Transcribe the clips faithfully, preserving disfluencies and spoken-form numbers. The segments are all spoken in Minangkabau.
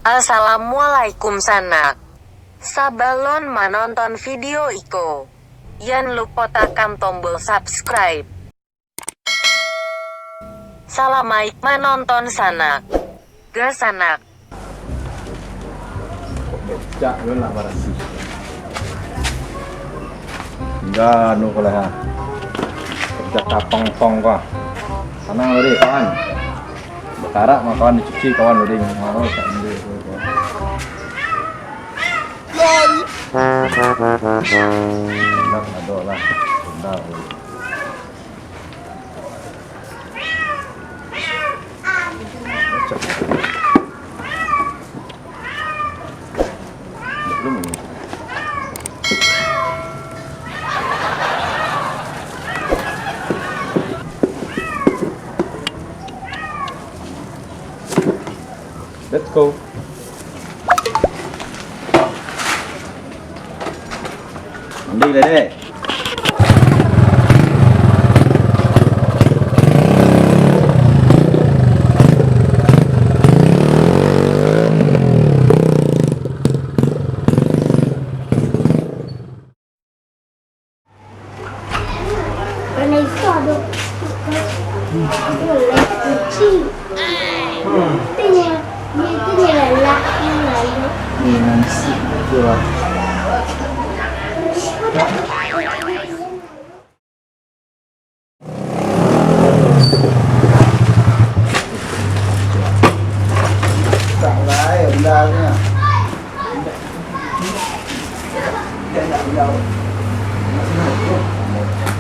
Assalamualaikum sanak. Sabalun manonton video iko, jan lupo takan tombol subscribe. Salamaik manonton sanak. Gas sanak. Becak yo lah barasih. Indak anu ko lah, ha. Kerja kapang tong ko. Sanang lari, kawan. Bakarak mah kawan dicuci, kawan, lari. Mau tak ambil ko, ko. Indak ado lah. Indak. Let's go. Mandi lah, dek.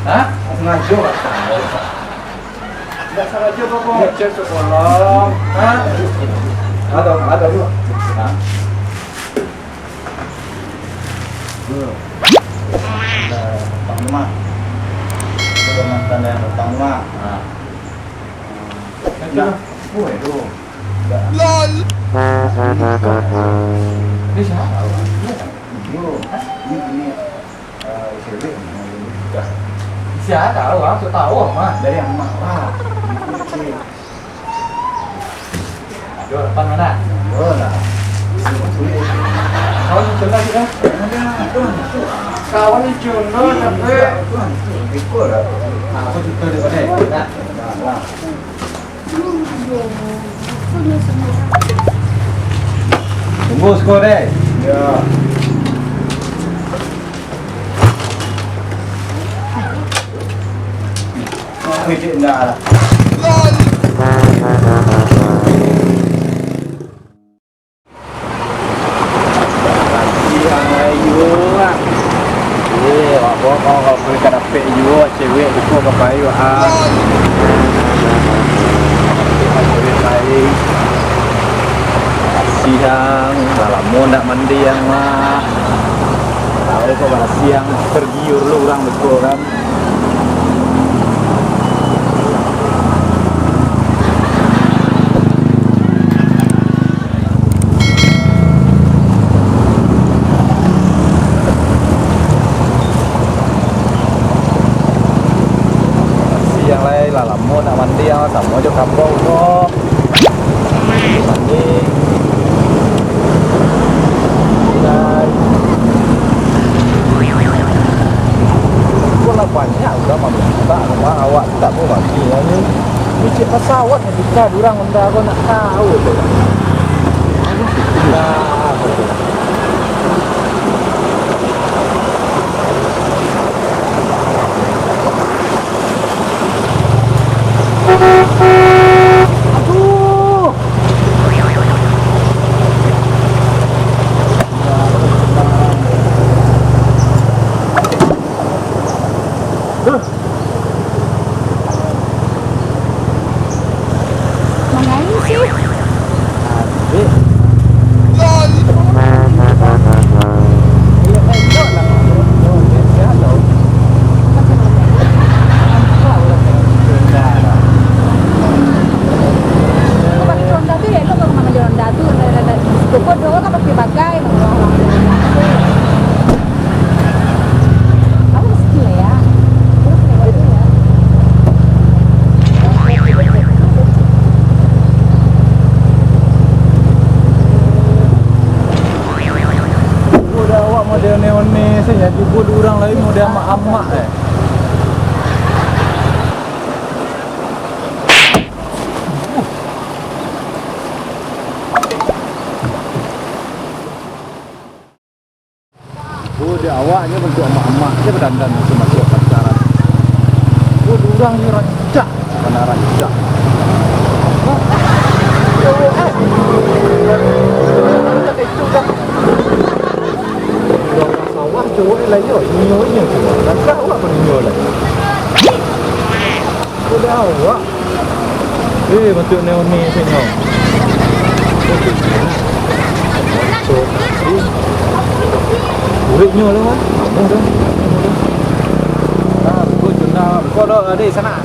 Hah? Sengaja, Pak. Ndak sengaja, Pak, kok ngecek sekolah. Hah? Ada, ada juga. Hah? Tuh. Ada Bang Umar. Itu mantan yang Bang Umar. Nah. Nah. Kan sudah. Oh, itu. Udah. Lol. Ini siapa? Itu. Ini, ini. Eh, cewek. Dah. Siapa tahu, ah, so tahu, mah. Dari yang emak, wah. Ini cewek. Aduh, depan mana? Aduh, lah. Kawan Cunda kita. Kawan Cunda sampai. Ikut lah. Nah, aku juga di mana? Nah, nah, nah. Tunggu siko deh. Ya. Wih, cik, ndak lah. Siang lai juo, ah. Eh, awak bawa kawan-kawan ka dapek juo, cewek tu ka payu, ah. Cewek lain. Siang, lah lamo ndak mandi ang, mah. Tahu kok siang, tergiur lo urang beko kan. Siang lai lah lamo nak mandi, ah, samo jo kabau ko. Mandi. Mandi lai. Ko lah banyak urang mamintak rumah awak tu tak mau mandi, ya, ni. Ni cek pasawat nan bisa durang Honda ko nak tahu tu. Nah, tu. Aduh. Mangain sih. Adik. Elok-elok lah, Mak. Elok-elok, biasa lah. Kau pakai Honda tu, elok kalau pakai Honda tu, Honda, Honda. Kau dua kan pakai bagai, Mak. Aku mesti lah ya. Terus lewat dulu ya. One-one sajo, tibo di urang lain model amak-amak, eh. Oh, di awaknyo bantuak amak-amak, dia badandan masuak-masuak pacaran. Oh, urang ni rancak. Mana rancak? Hah? Yo, eh. Rancak itu dah. Urang sawah cowok ni lah, yo. Inyo, inyo cowok. Rancak awak pun inyo lah. Sudah awak. Eh, bantuak neon ni, sini. Uriknyo lah, kan? Kamu dah. Ah, buku jurnal. Kau dah ada di sana.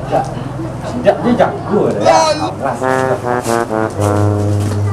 Sijak, sijak dia jago dah, ya. Alas.